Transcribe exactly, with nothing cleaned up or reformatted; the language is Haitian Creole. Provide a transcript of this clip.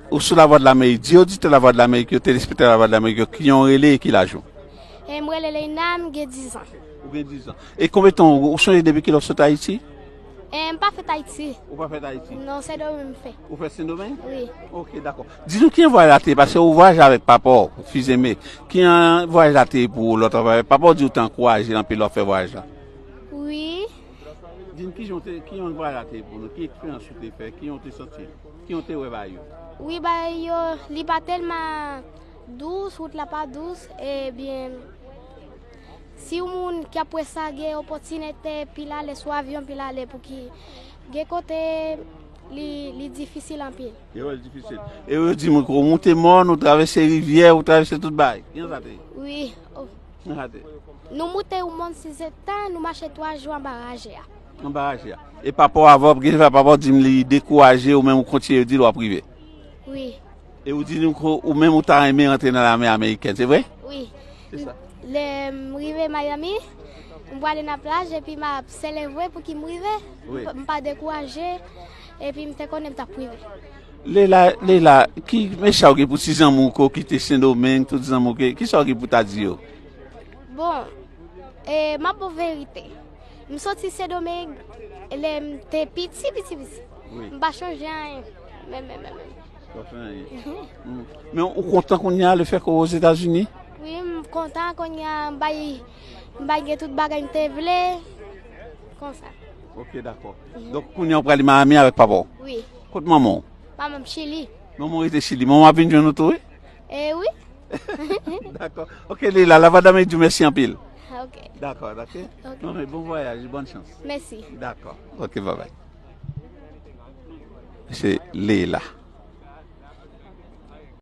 Ou sou Lavwadlamerik, di oditè Lavwadlamerik yo, telespektatè Lavwadlamerik yo, kijan w rele e ki laj ou? E m rele Leina, m gen diz an. Ou gen diz an. E konbyen tan ou, ou sonje depi kilè w sot Ayiti? E m pa fèt Ayiti. Ou pa fèt Ayiti? Non, Sendomeng m fèt. Ou fèt Sendomeng? Wi. Ok, dakò. Di nou kijan vwayaj la te ye, paske ou vwayaje avèk papa w, Fizeme. Kijan vwayaj la te ye pou ou lè w t ap avèk papa w, di ou te ankouraje l anpil lè w ap fè vwayaj la? Wi. Di m kijan w te, kijan vwayaj la te ye pou nou, ki eksperyans ou te fè, kijan w te santi l, kijan w te wè bagay yo? Wi, bagay yo, li pa tèlman dous, wout la pa dous, ebyen, si yon moun ki ap wè sa gen opòtinite pi ale sou avyon, pi ale pou ki gen kote li, li difisil anpil. Yo wè l difisil. E yo di m ke w moute mòn, ou travèse rivyè, ou travèse tout bagay. Kijan sa te ye? Wi. Kijan sa te ye? Nou moute yon mòn Sizeta, nou mache twa jou anba raje a. Anba raje a. E papa w avè w, gen fwa papa w di m li dekouraje, ou menm ou kontinye di l w ap rive. Wi. E ou di nou ke ou menm ou ta renmen rantre nan lame amerikèn, se vre? Wi. Se sa. Lè m rive Miami, m prale nan plaj epi m ap selebre pou ki m rive. Wi. M pa, m pa dekouraje epi m te konnen m t ap rive. Leila, Leila, ki mesaj ou gen pou ti zanmi w ke w kite Sendomeng, tout zanmi w ke, kisa w gen pou ta di yo? Bon, e, m ap ba w verite. M soti Sendomeng lè m te piti, piti, piti. Wi. M pa chonje anyen. Menm, menm, menm, menm. Ou pa fè anyen. Mm. Men ou kontan kounye a, lefètke w Ozetazini? Wi, m kontan kounye a, m bay, m bay gen tout bagay m te vle. Konsa. Ok, dakò. Donk, kounye a w prale Miami avèk papa w? Wi. Kot manman w? Manman m Chili. Manman w rete Chili. Manman w ap vin jwenn ou tou, wi? E wi. Dakò. Ok, Leila, Lavwadlamerik di w mèsi anpil. Ok. Dakò, dakò. Ok. Non, men bon vwayaj, bòn chans. Mèsi. Dakò. Ok, bye bye. Se Leila.